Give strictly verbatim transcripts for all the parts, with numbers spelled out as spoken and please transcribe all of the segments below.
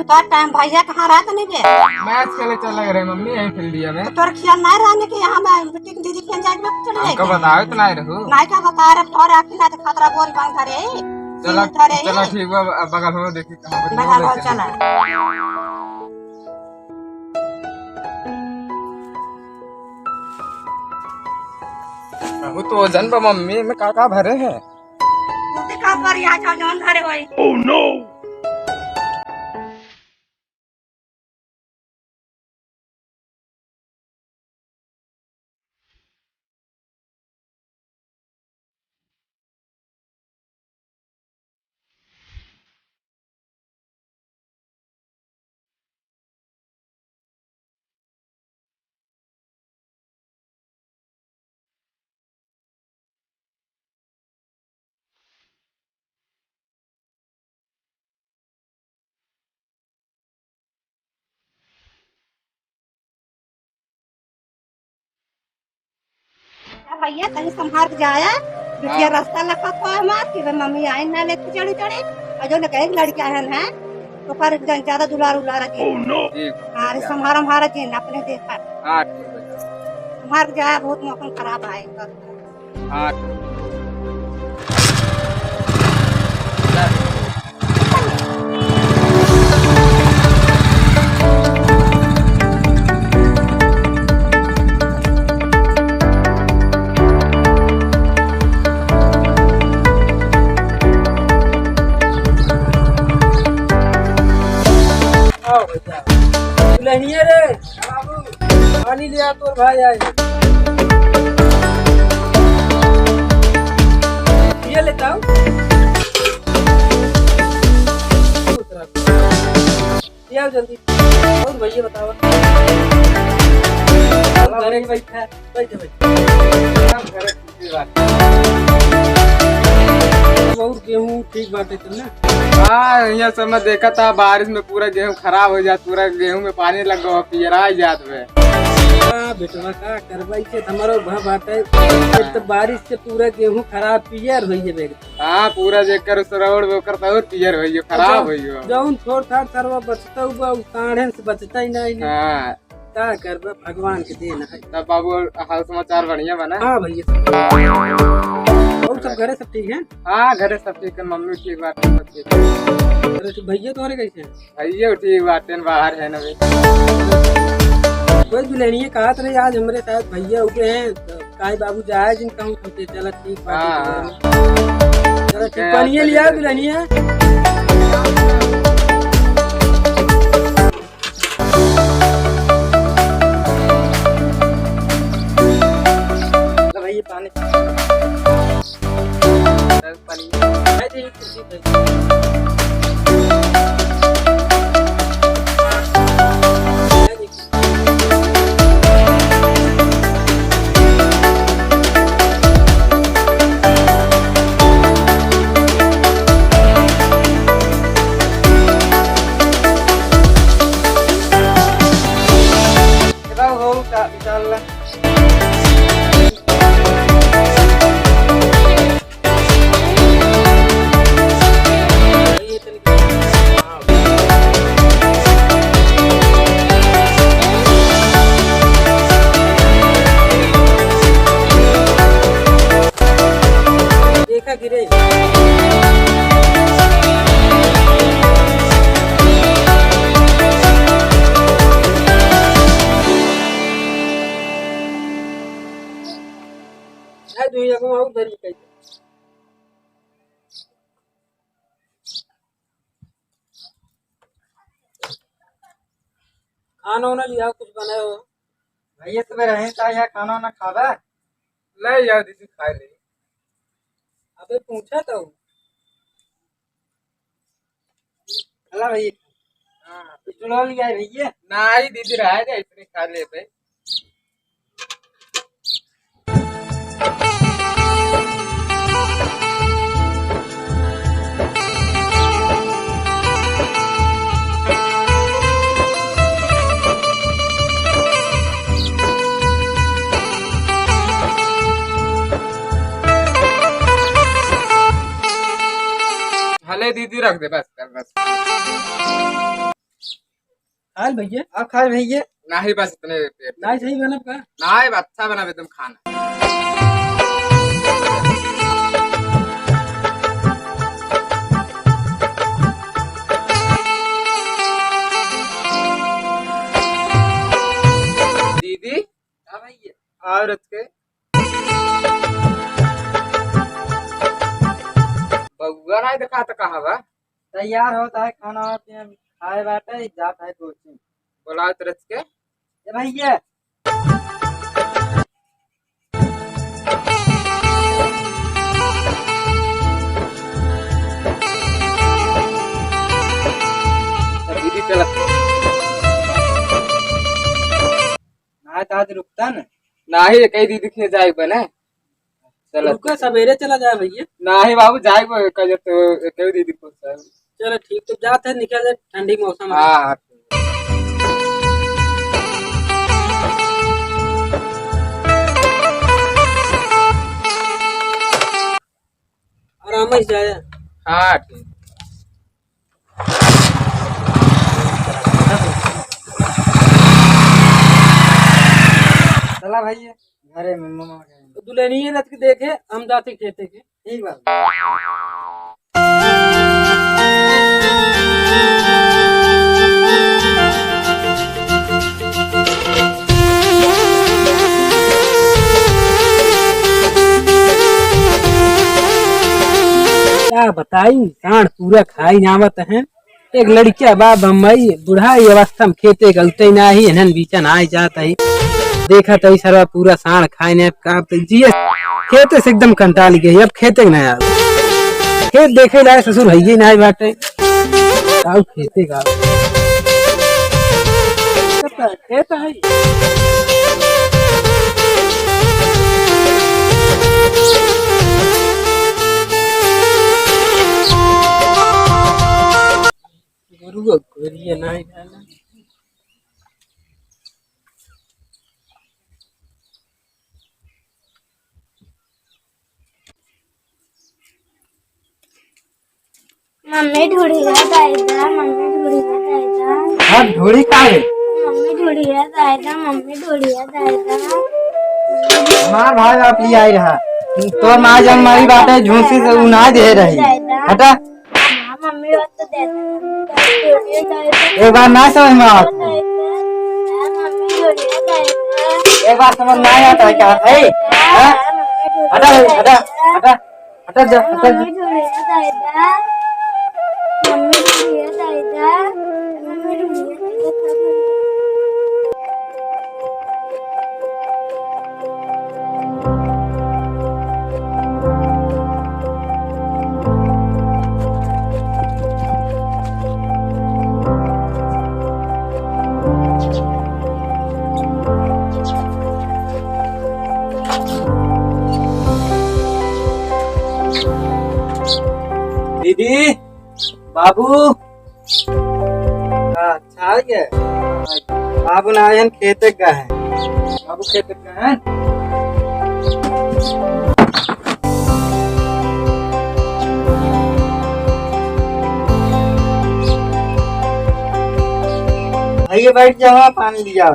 तो टाइम भैया कहाँ रहत नहीं बे? मैच खेले चले रहे मम्मी, यहीं फील्डिया में। तो तोर खियाल नहीं रहने के यहाँ मैं टिक दीदी के जाके चले हमको जाए। बतावे तो नहीं रहू। नहीं का बता रहे, तोर आँखी ना तो खतरा बोल बंद करे। चला, धरे। चला ठीक बा, अब बगल हो देखी कहाँ पर बगल हो, चला। बहुत वजन बा मम्मी, में का का भरे हैं? तू का पर यहाँ जौन धरे होई। Oh no! ए भैया, तनी संभार के जाया, बिटिया हाँ। रास्ता लखत हो हमार, कि बे मम्मी आइन ना लेके चढ़ी चढ़ी, और जो लगे लड़कियाँ हैं, हैं, तो पर जन ज्यादा दुलार उलार जी। Oh no! ठीक। हाँ, अरे संभार हमारा जी, अपने देखा। हाँ, ठीक है। संभार के जाया, बहुत मौसम खराब है। हाँ, ठीक। आओ भैया। दुल्हनिया रे, पानी लिया, तोर भाई आए। ये लेता हूँ। ये आओ जल्दी। और भैया बताओ। घरे बैठा, बैठे, बैठे। और गेहूँ ठीक बाटे तब ना? हाँ, यहाँ सब मैं देखा था, बारिश में पूरा गेहूँ खराब हो जात, पूरा गेहूँ में पानी लग गवा, पियरा जात बे। हाँ बेटवा, का करबा, इसे हमारो भा बाटे, एक तो बारिश से पूरा गेहूँ खराब, पियर होइए बे। हाँ, पूरा जेकर सरोड़ बे, ओकर तो और पियर होइए, खराब होइए। जौन थोड़ थाड़ सरवा बचता हुआ, उ काढ़े से बचता ही नहीं। हाँ। का करबे, भगवान के देन है। तब बाबू, हाल समाचार बढ़िया बा ना? हाँ भैया। और सब घरे सब ठीक है? हाँ, घरे सब ठीक है, मम्मी ठीक बाटे, सब ठीक है। अरे तो भैया तोहरे कैसे हैं? भैया ठीक बाटे, बाहर है ना भाई। कोई दुल्हनिया कहत रही आज हमरे साथ भैया उगे हैं, तो काहे बाबू जाए जिन कहूँ तो चला ठीक बाटे। हाँ। चला ठीक, पानी लिया दुल्हनिया। लो भाई, ये पानी। पानी। भाई, ये कुर्सी पे। देखा गिरे। शायद हुई, अब हम और देरी कई। खाना वाना लिया, कुछ बनाए हो? भैया, सुबह रहे था यहाँ, खाना वाना खाबा? नहीं यार, दीदी, खाए ले। अबे, पूछा तो। चला भाई। हाँ। चुड़वा लिया है भैया? नहीं दीदी, रह जाए, इतने खा लेते। हले दीदी रख दे, बस कर, बस। खाइल भैया? अब खाइल भैया? नाही, बस इतने पेट। नाही, सही बनब का? नाही, अच्छा बनब एकदम खाना। दीदी। हाँ भैया। और रच के? बउआ नाही देखात, कहाँ बा? तैयार होत है, खाना वाना पीना खाए बाटे, जात है कोचिंग। बोलाओ तो रच के। ए भैया। तो दीदी चलत। नाही तो आज रुकता न। नाही, कई दीदी के जाए बने। चलो। रुको, सवेरे चला जाए भैया। नाही बाबू, जाए को कह तो, कह दीदी को सर। चलो ठीक, तो जाते हैं, निकल जाए, ठंडी मौसम है। हाँ, हाँ। आराम से जाए। हाँ, ठीक। चला भाई, घरे में ममा के। दुल्हनिया रथ के देखे, हम जाते खेते के। ठीक बा। का बताई, साँढ़ पूरा खाई नावत है। एक लड़किया बा बम्बई, बुढ़ाई अवस्था में खेते गलते नाही, इन्हन बीचन आए जात ही। देखत ही सरवा पूरा साँढ़ खाए ने, का तो जिए खेते से एकदम कंटाल गए, अब खेते के ना आवे। खेत देखे लाए ससुर है ही नाही बाटे। काऊ खेते का। खेत है। गुरुआ गोरिया नाही डाला। मम्मी ढूढ़िया दाई दा, मम्मी ढूढ़िया दाई दा। हाँ, ढूढ़ी का है? मम्मी ढूढ़िया दाई दा, मम्मी ढूढ़िया दाई दा। हमार भाई आप ले आई रहा। तोर माँ जब मरी बाटे झूसी से उ ना दे रही। हटा। हाँ, मम्मी बात तो दे दे। एक बार ना समझ में आवत है। मम्मी ढूढ़िया दाई दा। एक बार समझ में नहीं आता है क्या? है? हाँ? हटा, हटा, हटा। हटा जा, हटा जा। मम्मी ढूढ़िया दाई दा। मम्मी ढूढ़िया दाई दा। मम्मी ढूढ़िया दाई दा। दीदी, बाबू। अच्छा, आ गया। बाबू ना आए हैं, खेते का है। बाबू खेते का है। आइए, बैठ जाओ, पानी लिया।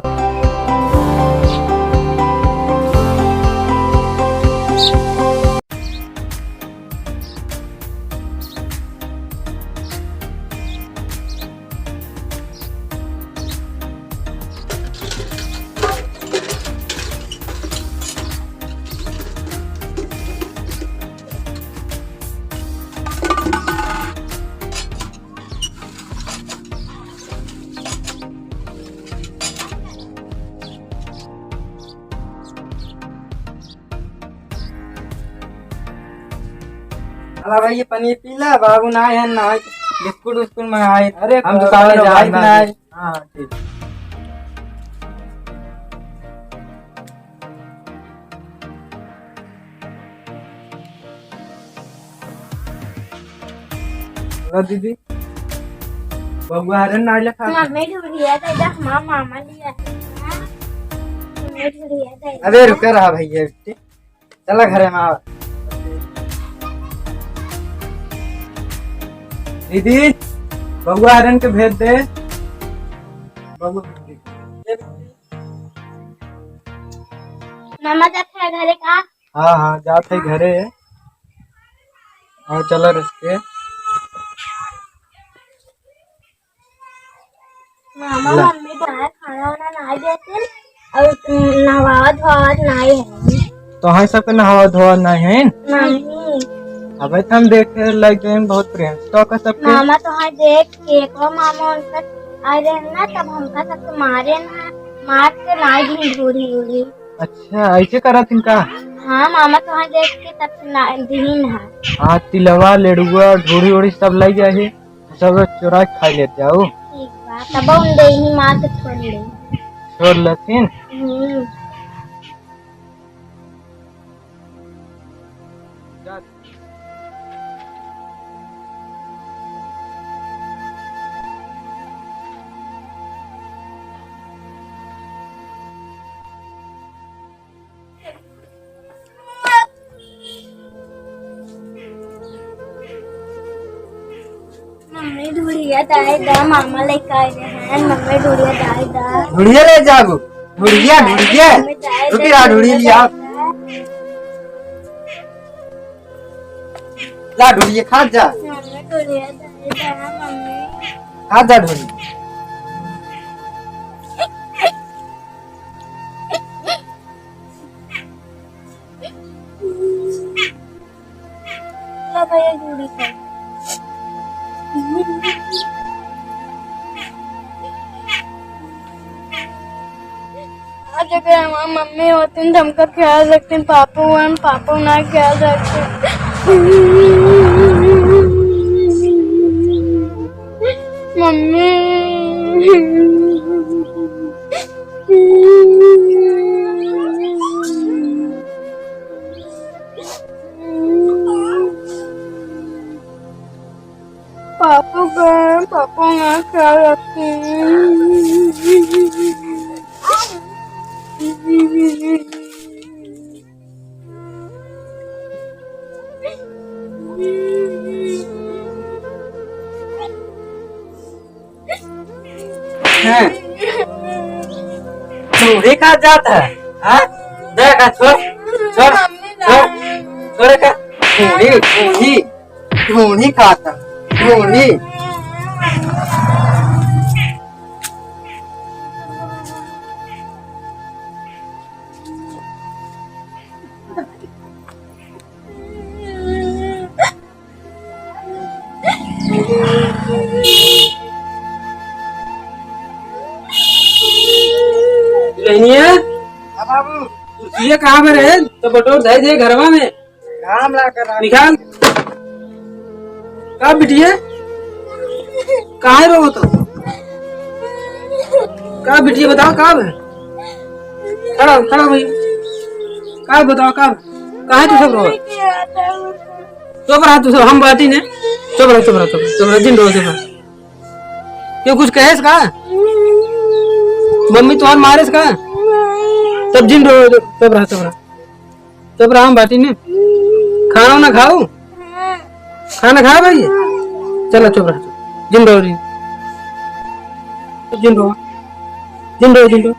अला भाई, ये पनीर पी ला, बाबू ना है, ना है, बिस्कुट उस्कुट मंगाए। अरे, हम दुकान में जाए ना। हाँ, हाँ, ठीक। ला दीदी, बबुआ हरन ना आइला खा। मम्मी ढूढ़िया दाई दा, हमार मामा लिया। मम्मी ढूढ़िया दाई दा। अबे रुका रहा भैया, चला घरे में आवा। दीदी, बबुआ हरन के भेज दे। मामा जात है घरे का? हाँ, हाँ, जात है घरे। हाँ, चला रस्ते। मामा, ला। मम्मी तो है, खाना वाना ना देते और नहावा धोवा ना है। तो हाँ, सबके नहावा धोवा ना है? नहीं। अबे तो हम देखे लग गए बहुत प्रेम से। तो का सबके मामा तो हाँ देख के को मामा उनका आ रहे हैं ना, तब हमका सबके मारे ना, मार के ना दी ढूढ़ी उड़ी। अच्छा, ऐसे करा थिन का? हाँ, मामा तो हाँ देख के तब से ना दीन है। हाँ, तिलवा, लेड़ुआ, ढूढ़ी उड़ी सब लग जाए, सब चुरा के खा लेते हो। ठीक बा, तब उन दे ही मार के छोड़ ले। छोड़ लेथिन? हम्म। मम्मी, ढुड़िया दाई दा, मामा लेके आए हैं। मम्मी, ढुड़िया दाई दा। ढुड़िया ले जाबू? ढुड़िया, ढुड़िया। मम्मी, दाई रुकी दा, रहा, ढुड़िया लिया। ला, ढुड़िया खा जा। मम्मी, ढुड़िया दाई दा, मम्मी। खा जा, ढुड़िया। ला भैया, जूड़ी कर। आज अगर हमार मम्मी होती न, तो हमका ख्याल रखती, पापा हुआ न, पापा ना ख्याल रखती। मम्मी। पापा गए, पापा ना ख्याल रखते हैं। हैं? ढूंढी कहाँ जात है? हाँ? दे का छोड़, छोड़, छोड़, छोड़ का। ढूंढी, ढूंढी, ढूंढी खात है, ढूंढी। दुल्हनिया? हाँ बाबू। कुर्सिया कहाँ पर है? तो बटोर धई दे घरवा में। काम ला कर रहा। निकाल। का बिटिया? काहे रो तो? का बिटिया बताओ का है? खड़ा हो, खड़ा हो भैया। का बताओ का? काहे तू सब रो? चुप रहा तू सब, हम बाटी ने। चुप रहा, चुप रहा, चुप रहा, चुप रहा, जिन रो, चुप रहा। क्यों कुछ कहेस का? मम्मी तोहार मारेस का? तब जिन रो, चुप रहा, चुप रहा। चुप रहा, हम बाटी ने। खाना वाना खाऊ? खाना खाए भाई? चला चुप रहा, जिन रो रे। जिन रो, जिन रो, जिन रो।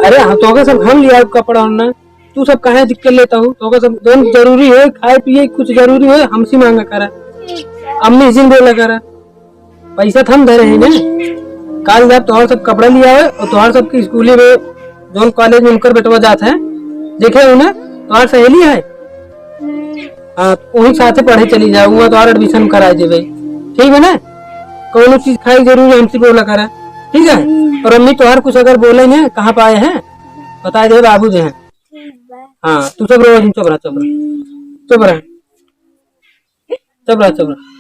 अरे हाँ, तोहका सब हम लिया कपड़ा ओढ़ना। तू सब काहे दिक्कत लेता हो? तोहका सब जौन जरूरी है, खाए पिए कुछ जरूरी है, हमसे मांगा करा, अम्मी से बोला करा। पैसा तो हम धरे हैं ना, काल जब तोहार सब कपड़ा लिया है और तोहार सब के स्कूले में, जौन कॉलेज में उनकर बेटवा जात है, देखे हो ना, तोहार सहेली है, हाँ, वही साथे पढ़े चली जाओ, वहाँ तोहार एडमिशन करा देबे, ठीक है ना? कौनो चीज खाए जरूरी हमसे बोला करा, ठीक है? और अम्मी तोहार कुछ अगर बोले ना, कहाँ पाए हैं, बता दे, बाबू दे हैं। हाँ, तू सब रो, चुप रहा, चुप रहा, चुप रहा, चुप रहा, चुप रहा।